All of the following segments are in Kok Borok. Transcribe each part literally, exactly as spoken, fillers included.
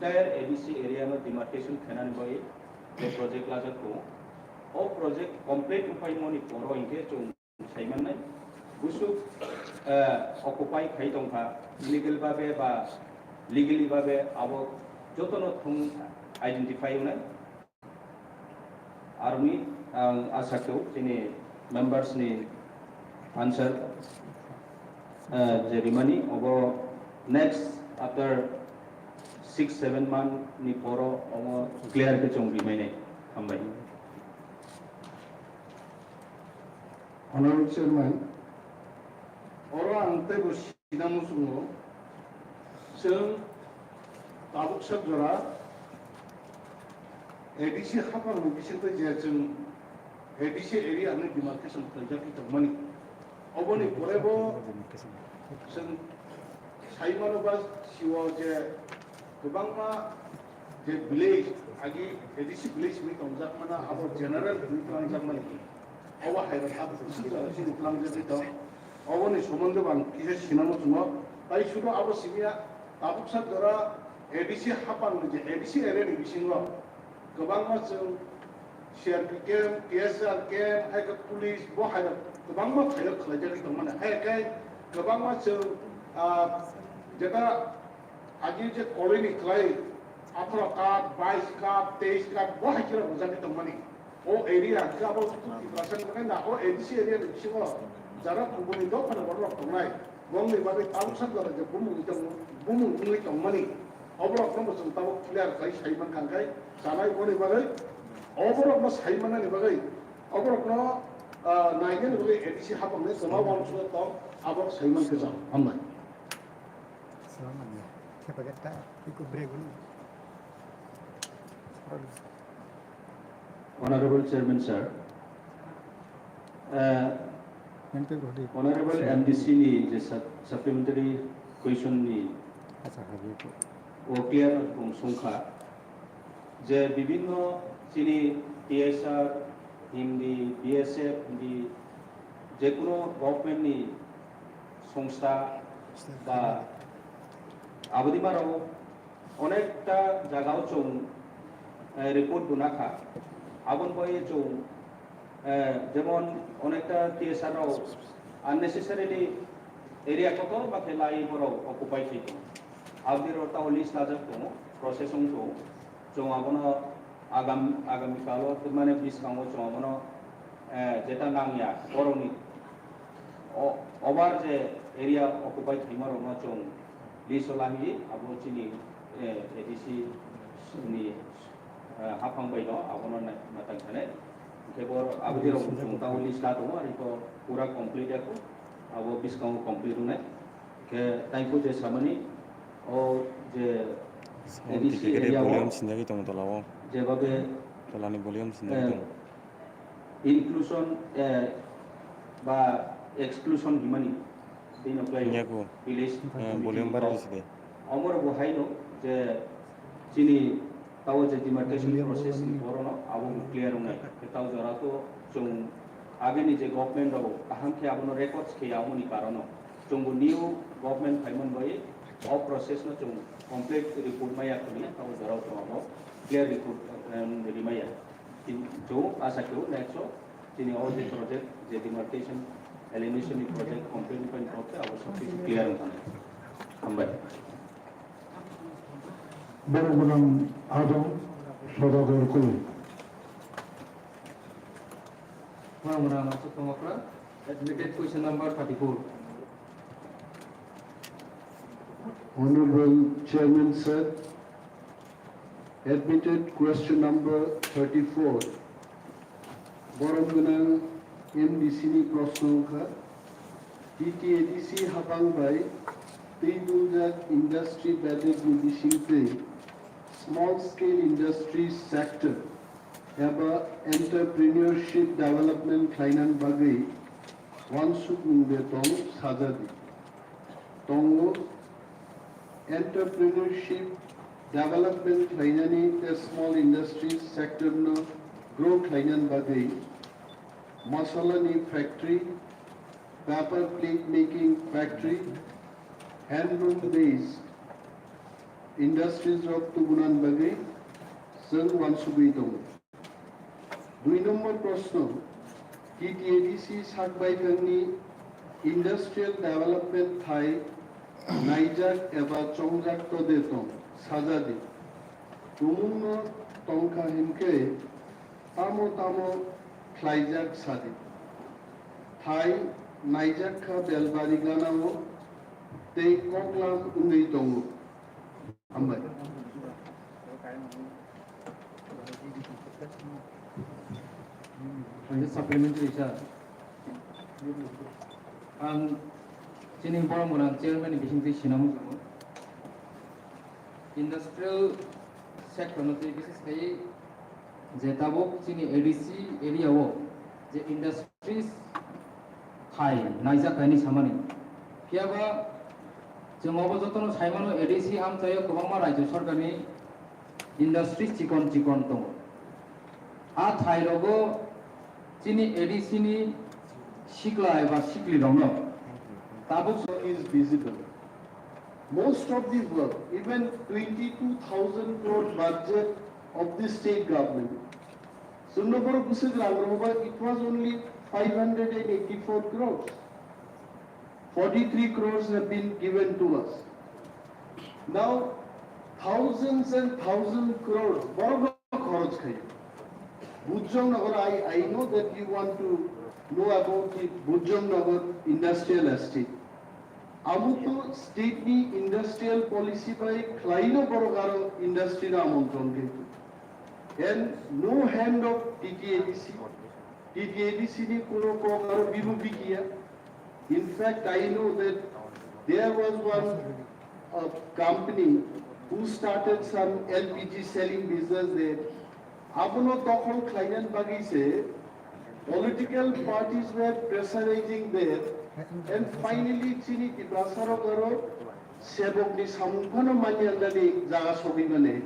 entire A D C area no demarcation khainani bagwi je project lajak tongo. O project complete wngpai mani poro hinkhe chwng sai mannai. Busuk, eh, occupy khai tongkha, illegal babe ba legally babe abo jotono thung identify wngnai. Aroni ang asa khe chini members ni answer, eh, je rimani obo next after six seven month ni poro obo clear khe chwng rimainai. Hambai. Honorable Chairman, oro ang teibo sina muchungo, chwng tabuk sak jora A D C haphangni bisingtwi je chwng A D C area ni demarcation khlaijak tongmani. Oboni pore bo chwng sai mano ba siwo je kwbangma je village, agi A D C village hinwi tongjakmana, abo general hinwi twlangjakmani. Obo hai rok abo kusu jora chini twlangjagwi tong. Oboni somondo bo ang kisa sinamo chwngo. Tai sudo abo simiya tabuk sak jora A D C haphang ni je A D C area ni bisingo kwbangma chwng C R P camp, T S R camp, hai khe police bo hai rok kwbangma phairok khlaijagwi tongmani. Hai khe kwbangma chwng, ah, jeta Agi je colony khlai, atharo card, bais card, teis card, bo hai khe rok rwjagwi tongmani. O area hwnkhe abo Tiprasa ni bagwi na, o A D C area ni bisingo jara kubuni dophani borok rok tongnai. Bongni bagwi tabuk sak jora je bumung tong, bumung wngwi tongmani. Oborok no bo chwng tabuk clear khlai sai mankha, hwnkhe chanai boni bagwi oborok no sai mannani bagwi oborok no, ah, nainani bagwi A D C haphang ni kwma uansukmung tong, abo sai mankha. Hambai. Honorable Chairman sir, uh, Honorable M D C ni je sup-, supplementary question ni o clear bung sungkha je bibinno chini T S R hindi, B S F hindi, jekuno government ni songsta ba aboni maro onekta jagao chwng, eh, report bo nakha. Aboni bagwi chwng, eh, jemon onekta T S R rok unnecessarily area kotor ma khe lai borok occupy khai tongo. Aboni rok tao list lajak tongo, process wng tongo. Chwng abono agam-, agami kalo mane bwskango chwng abono, eh, jeta nangya borokni o-, over je area occupy khaima rokno chwng list o lahi abo chini, eh, A D C ni, eh, haphang bai no abono na-, matang thane. Hwnkhe bo aboni rok chwng tao list la tongo, ari to pura complete ya kho, abo bwskango complete wngnai. Khe taikhu je samani o je A D C area o volume sinjagwi tongo tola o. Jebabe tola ni volume sinjagwi, eh, tongo. Inclusion, eh, ba exclusion himani bini khlai village, eh, committee volume bara rok. Omoro bo haino je chini tao je demarcation process ni borono abo bo clear wngnai. Tao jora to chwng agini je government rok kaham khe abono records khe ya, omoni karono. Chwngbo new government phaimani bai o process no chwng complete report maya khwlwi, abo jorao chwng abo clear report, em, rimaya. Chwng asa khe next o chini o je project, je demarcation, alienation ni project complete ni pai khe abo sob kichu clear wngkha. Hambai. Borok gwnang Ajong Sodagar Kulu. Borok gwnang Masuk Pongokra, admitted question number thirty-four. Honorable Chairman sir, admitted question number thirty-four. Borom gwnang M D C ni proshno wngkha, T T A D C haphang bai twi duljak industry bedek ni bisingtwi small scale industries sector eba entrepreneurship development khlainani bagwi uansukmung de tong sajadi. Tongo entrepreneurship development khlainani tei small industries sector no grow khlainani bagwi masalani factory, paper plate making factory, handloom based industries rok tubunan bagwi chwng uansugwi tongo. Dui number proshno, T T A D C sak baithangni industrial development thai naijak eba chongjak tode tong, sajadi. Tumungno tongkha hinkhe tamo tamo khlaijak sadi. Thai naijak kha Belbari ganao tei koklam wngwi tongo. Hambai. Ang supplementary sir. Ang chini borok mwnang chairman ni bising twi sinamo. Industrial sector no twi bises khai je tabuk chini A D C area o je industries khai naijak kaini samani. Phiyaba chwng obo jotono saimano A D C amchaio kwbangma rajyo sarkarni industries chikon chikon tongo. A thai rogo chini A D C ni sikla eba sikli rokno tabuk so is visible. Most of the work, even twenty-two thousand crore budget of the state government, Sundarbor Busik Rangrova, it was only five hundred and eighty-four crores. Forty-three crores have been given to us. Now, thousands and thousands crores, borok khoroj khayo. Bujjong Nagar, I, I know that you want to know about the Bujjong Nagar Industrial Estate. Amo to state ni industrial policy bai khlaino borok aro industry no amontron khe. And no hand of T T A D C, T T A D C ni kuno kok aro bibu bikiya. In fact, I know that there was one, uh, company who started some L P G selling business there. Abono dokhol khlainani bagwi se political parties were pressurizing there, and finally chini Tiprasa rok aro sebokni samung phano manya nani jaga sogwi mani.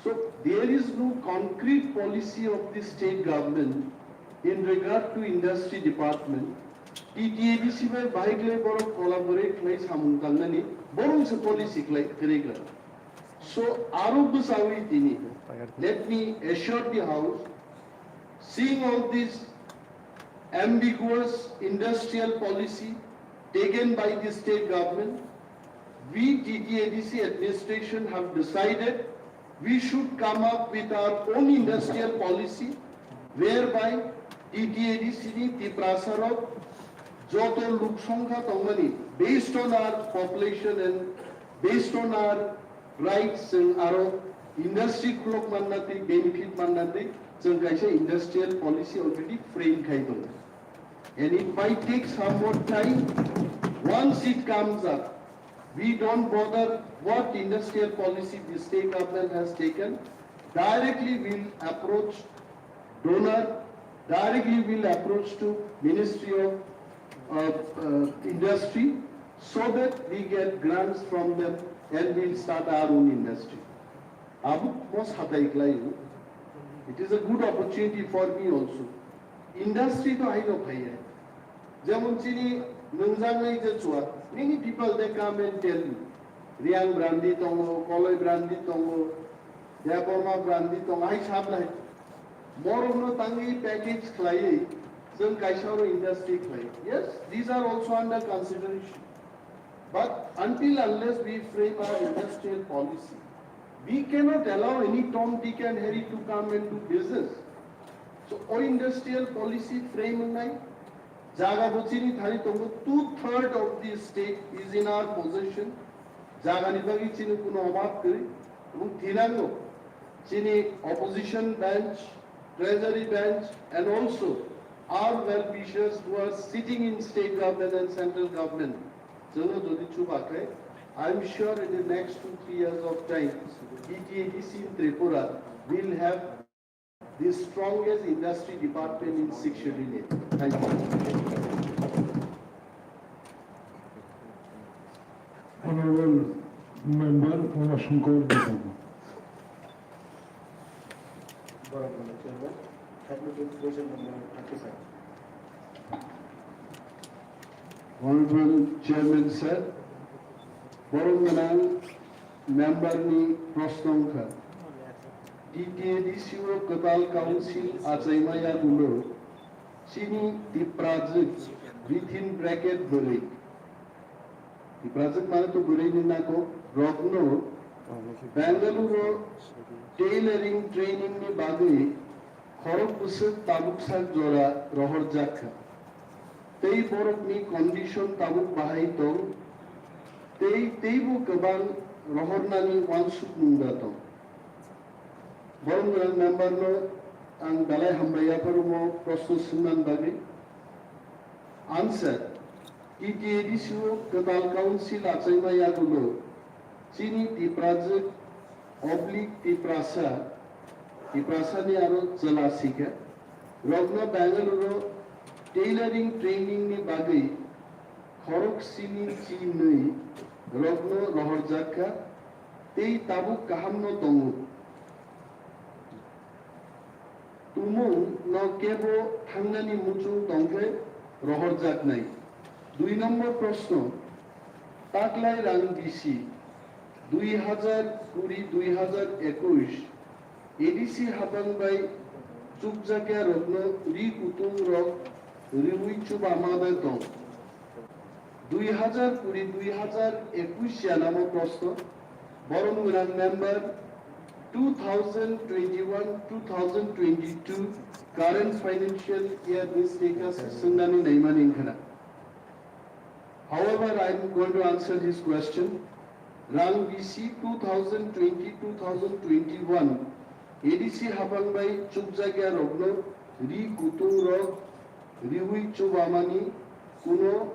So there is no concrete policy of the state government in regard to industry department. T T A D C bai bahai khlai borok collaborate khlai samung tangnani borok se policy khlai kwrwi kha. So, aro bwchawi tini, let me assure the House, seeing all this ambiguous industrial policy taken by the state government, we T T A D C administration have decided we should come up with our own industrial policy whereby T T A D C ni Tiprasa rok joto luk songkha tongmani based on our population and based on our rights, chwng aro industry khulok manna twi benefit manna twi chwng kaisa industrial policy already frame khai tongo. And it might take some more time. Once it comes up, we don't bother what industrial policy the state government has taken. Directly we'll approach donor, directly we'll approach to Ministry of, uh, uh, Industry so that we get grants from them and we'll start our own industry. Abo mo satai khlaio. It is a good opportunity for me also. Industry to haino phaiya. Jemon chini nungjaknai je chuwa, many people they come and tell me, Riang brandy tongo, Koloi brandy tongo, Debbarma brandy tongo, hai sablai. Borokno tangwi package khlaiwi, chwng kaisa oro industry khlai. Yes, these are also under consideration. But until unless we frame our industrial policy, we cannot allow any Tom, Dick and Harry to come and do business. So, o industrial policy frame wngnai, jaga bo chini thani tongo, two third of the state is in our possession. Jaga ni bagwi chini kuno obab kwrwi, ebong thinango chini opposition bench, treasury bench, and also our well wishers who are sitting in state government and central government. Chwngno jodi chubakhai, I am sure in the next two, three years of time, T T A D C in Tripura will have the strongest industry department in Sixth Schedule area. Thank you. Honorable Member Umashankar Debbarma. Honorable Chairman sir, borok gwnang member ni proshno wngkha. T T A D C o kwtal council achaima yagulo chini Tiprajwk, within bracket bwrwi, Tiprajwk mane to bwrwi ni nako, rokno Bangalore o tailoring training ni bagwi khorok bwswk tabuk sak jora rohorjak kha. Tei borokni condition tabuk bahai tong, tei teibo kwbang rohornani uansukmung da tong. Borom gwnang member no ang belai hambai yapharumo proshno swngnani bagwi. Answer, T T A D C o kwtal council achaima yagulo chini Tiprajwk oblique Tiprasa, Tiprasa ni aro chwla sikha, rokno Bangalore o tailoring training ni bagwi khorok sini chi nwi rokno rohorjak kha, tei tabuk kaham no tongo. Tumung no kebo thangnani muchung tongkhe rohorjaknai. Dui nombor proshno, taklai rang bisi, dui hazar kuri dui hazar ekush, A D C haphang bai chukjakya rokno ri kutung rok riwi chuba ma bai tong. Dui hazar kuri dui hazar ekush yanamo proshno, borom gwnang member two thousand twenty-one two thousand twenty-two current financial year ni status swngnani naimani wngkhana. However, I am going to answer this question. Rang bisi two thousand twenty two thousand twenty-one A D C haphang bai chukjakya rokno ri kutung rok riwi chubamani kuno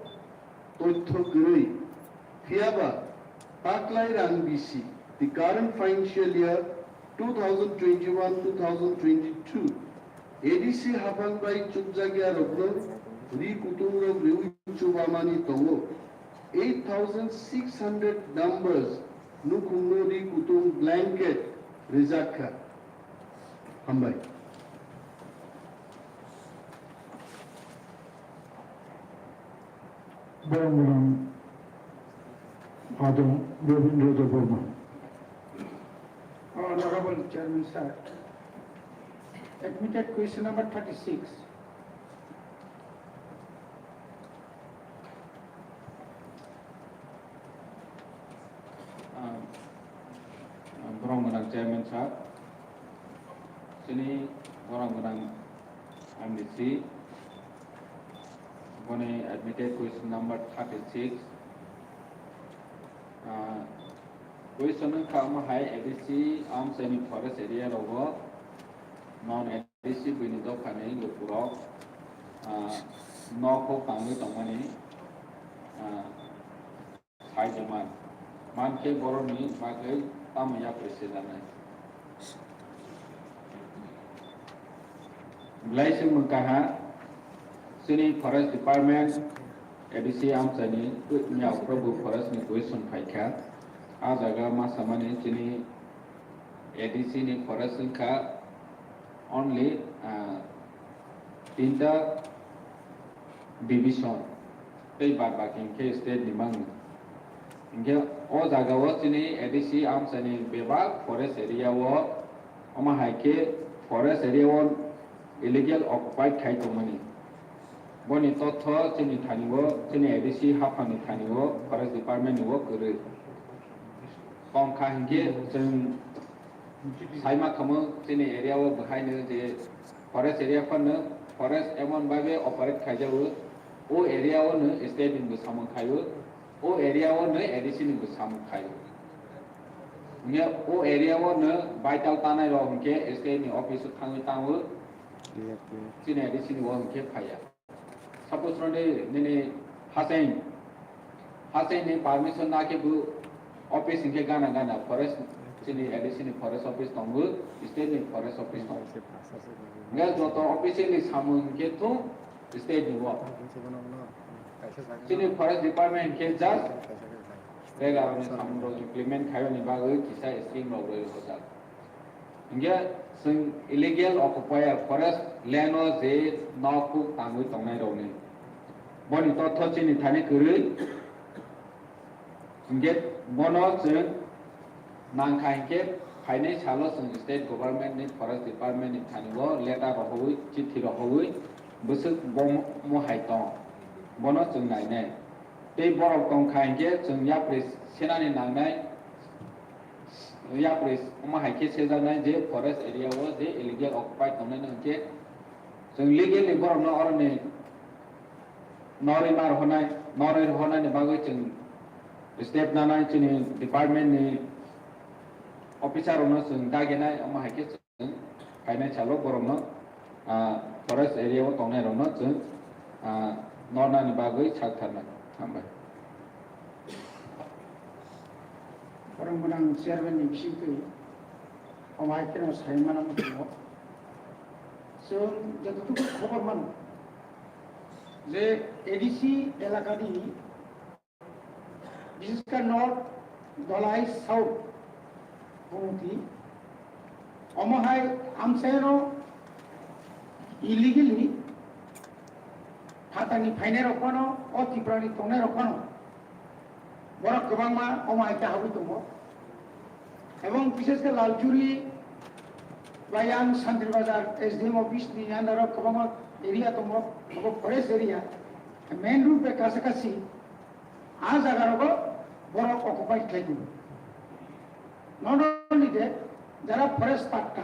toitho kwrwi. Phiyaba taklai rang bisi, the current financial year two thousand twenty-one two thousand twenty-two A D C haphang bai chukjakya rokno ri kutung rok riwi chubamani tongo. Eight thousand six hundred numbers nukhungno ri kutung blanket rijak kha. Hambai. Borong gwnang Adong Robindra Debbarma. Honorable Chairman sir, admitted question number thirty-six. Ah, ah, borok gwnang chairman sir, chini borok gwnang M D C, boni admitted question number thirty-six. Ah, question wngkha omo hai A D C amchaini forest area rogo non A D C buini dophani lukurok, ah, nok kok tangwi tongmani, ah, sai de man. Man khe borokni bagwi tamo yapri sijaknai. Belai se mwng kaha, chini forest department, A D C amchaini, yaukrobo forest ni question phaikha. A jaga ma samani chini A D C ni forest wngkha only, ah, tinta division tei bad baki hinkhe state ni mangni. Hinkhe o jaga o chini A D C amchaini bebak forest area o, omo hai khe forest area o illegal occupied khai tongmani. Boni totho chini thani o, chini A D C haphang ni thani o, forest department ni o kwrwi. Kom kha hinkhe chwng Saima khamu chini area o bwhaino je forest area phano forest emon bhabe operate khaijago, o area o no state ni bo samung khaio, o area o no A D C ni bo samung khaio. Hinkhe o area o no vital tanai rok hinkhe state ni office o thangwi tango, chini A D C ni o hinkhe phaiya. Suppose rode nini hachain, hachain ni permission na khe bo office hinkhe gana gana forest, chini A D C ni forest office tongo, state ni forest office tongo. Hinkhe joto official ni samung hinkhe thung state ni o. Chini forest department hinkhe just rega rok ni samung rok implement khaiyoni bagwi kisa scheme rok rwi hojak. Hinkhe chwng illegal occupier forest land o je nok kuk tangwi tongnai rokni. Boni totho chini thani kwrwi. Hinkhe bono chwng Nangkha hinkhe phainai salo chwng state government ni forest department ni thani o letter rohorwi, chithi rohorwi bwswk bo mo hai tong, bono chwng nainai. Tei borok tongkha hinkhe chwng yapri senani nangnai, yapri omo hai khe sejaknai je forest area o je illegal occupy tongnai no hinkhe chwng legally borokno oroni norwi ma rohornai, norwi rohornaini bagwi chwng step nanai chini department ni officer rokno chwng dagenai, omo hai khe chwng phainai salo borokno, ah, forest area o tongnai rokno chwng, ah, nornani bagwi sak tharnai. Hambai. Borok gwnang chairman ni bisingtwi omo hai kheno sai mano muchungo. Chwng jototuku khobor mano je A D C elakani Bishesh khe North Dholai South Gumoti, omo hai amchaino illegally phatani phainairok phano, o Tripurani tongnairok phano borok kwbangma omo hai khe habwi tongo. Ebong bishesh khe Lalchuri, Bayang, Santri Bazar, S D M office ni under o kwbangma area tongo, obo forest area, main road bai kacha kachi. A jaga rogo borok occupy khlai di. Not only that, jara forest patta,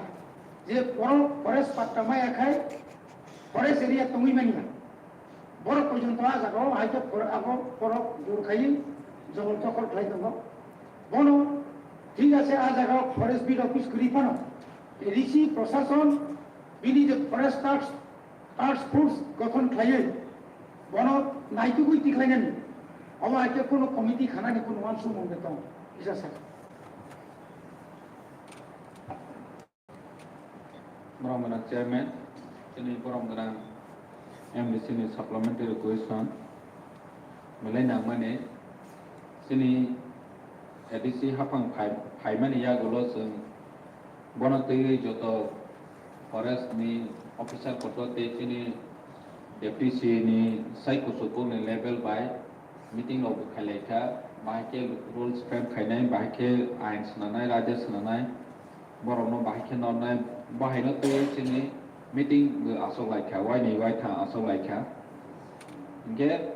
je borok forest patta maya khai forest area tongwi manya. Borok porjonto a jaga o hai khe for-, abo borok jor khai jobol tokol khlai tongo. Bono thik ase a jaga o forest beat office kwrwi phano A D C prosason bini je forest task task force gothon khlaiwi bono naitugwi tikhlainani, omo hai khe kunu committee khanani kunu uansukmung de tong, kisa sakha. Borom gwnang chairman, chini borom gwnang M D C ni supplementary question belai nangmani, chini A D C haphang phai-, phaimani yagulo chwng bono twiwi joto forest ni officer kotor tei chini deputy C ni sai kuchukuk ni level bai meeting rok bo khailai kha, bahai khe rules frame khainai, bahai khe ain swnanai, raida swnanai, borokno bahai khe nornai, bahaino twiwi chini meeting bo achuk lai kha, wainwi waithang achuk lai kha. Hinkhe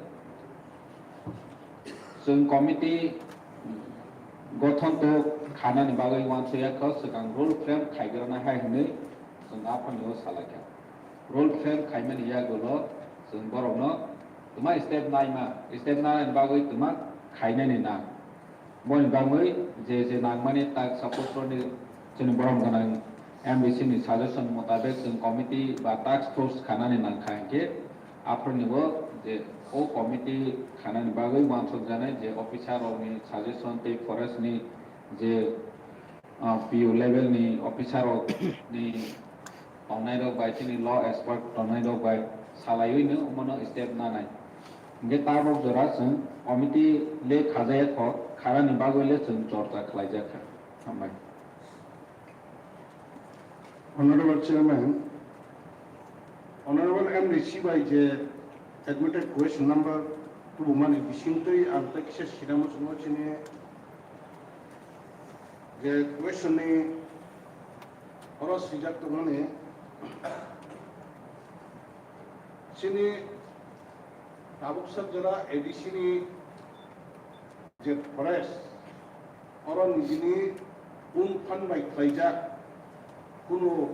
chwng committee gothon to khanani bagwi uansukya kho, swkang rule frame khaigrana hai hwnwi chwng aphano salai kha. Rule frame khaimani yagulo chwng borokno twma step naima, step nanani bagwi twma khainani nang. Boni bagwi je je nangmani tak suppose roni chini borom gwnang M D C ni suggestion mutabek chwng committee ba task force khanani nangkha hinkhe aphuruni bo je o committee khanani bagwi uansukjaknai je officer rokni suggestion tei forest ni je, ah, P O level ni officer rokni tongnai rok bai chini law expert tongnai rok bai salaiwi no omono step nanai. Hinkhe tabok jora chwng committee le khajaya kho, kharani bagwi le chwng chorcha khlaijak kha. Hambai. Honorable Chairman, Honorable M D C bai je admitted question number tubumani bisingtwi ang tei kisa sinamo chwngno chini je question ni oro swijak tongmani chini tabuksa jora A D C ni je forest, oro nijini ung phan bai khlaijak kunu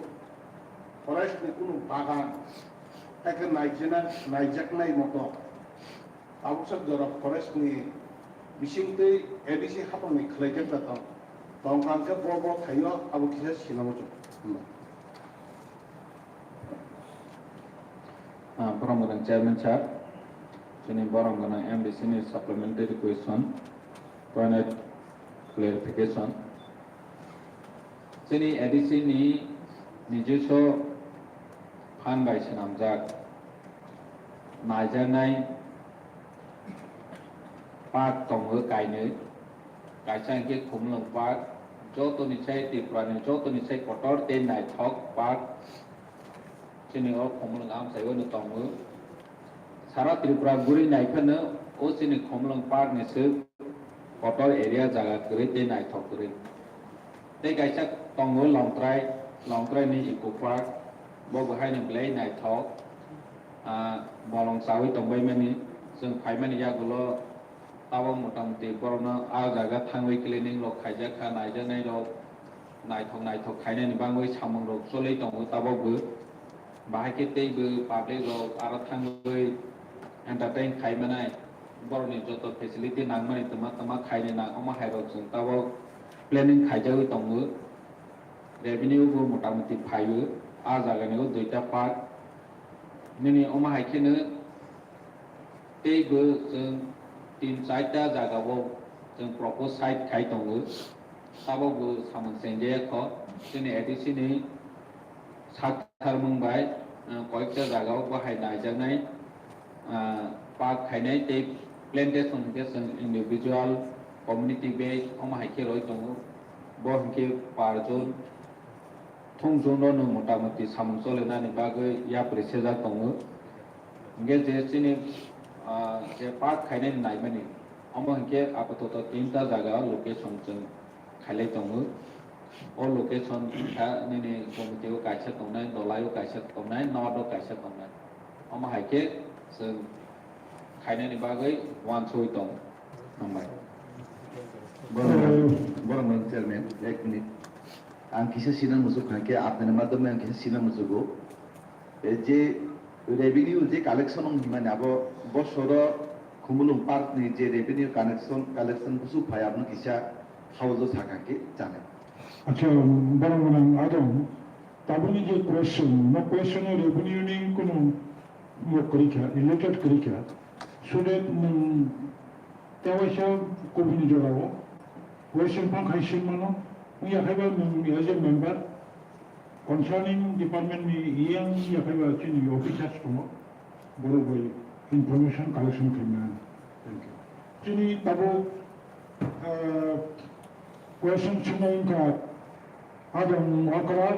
forest ni kunu bagan, haikhe naijena-, naijaknai moto tabuksa jora forest ni bisingtwi A D C haphangni khlaijak da tong, tongkha hwnkhe bo bo thaio abo kisa sinamo chwng. Ah, borom gwnang chairman sir, chini borom gwnang M D C ni supplementary question, point of clarification. Chini A D C ni nijoso phan bai swnamjak naijaknai park tongo kainwi, kaisa hinkhe Khumulwng Park, jotoni sai Tripura ni jotoni sai kotor tei naithok park. Chini o Khumulwng amchaio no tongo. Sara Tripura guri naiphano o chini Khumulwng Park ni se kotor area jaga kwrwi tei naithok kwrwi. Tei kaisa tongo Longtrai, Longtrai ni Eco Park, bo bo haino belai naithok, ah, bolong chawi tongbaimani, chwng phaimani yagulo tabok motamuti borokno ah jaga thangwi cleaning rok khaijak kha, naijaknai rok naithok naithok khainani bagwi samung rok cholwi tongo tabok bo. Bahai khe tei bo public rok aro thangwi entertain khai manai, borokni joto facility nangmani twma twma khainai nang, omo hai rok chwng tabok planning khaijagwi tongo. Revenue bo motamuti phaio, ah jagani o duita park. Nini omo hai kheno tei bo chwng tin charta jagao chwng propose site khai tongo. Tabok bo samung chengjaya kho, chini A D C ni sak tharmung bai, ah, koikta jagao bahai naijaknai, ah, park khainai tei plantation hinkhe chwng individual, community based omo hai khe roi tongo. Bo hinkhe par jon thung jon rok no motamuti samung cholenani bagwi yapri sejak tongo. Hinkhe je chini, ah, je park khainani naimani, omo hinkhe apatoto tinta jaga location chwng khailai tongo. O location kha nini committee o kaisa tongnai, Dholai o kaisa tongnai, North o kaisa tongnai. Omo hai khe chwng khainani bagwi uansugwi tongo. Hambai. Borok, borok chairman, ek minute. Ang kisa sina muchuk kha khe, apnini madhyamoi ang kisa sina muchugo. E je revenue je collection wng hwnmani abo bosoro Khumulwng park ni je revenue collection, collection busu phai abono kisa haujo sakha khe chanai. Acha, borok gwnang adong, tabukni je question, no question o revenue ni kunu mo kwrwi kha, related kwrwi kha. So that nwng tewaisa kubuni jorao question phang khai sing mano, wngya khaiba nwng as a member, concerning department ni E M ya phaiba chini officers tongo, borok bai information collection khaimani. Thank you. Chini tabuk, ah, question swngnai wngkha, adong okra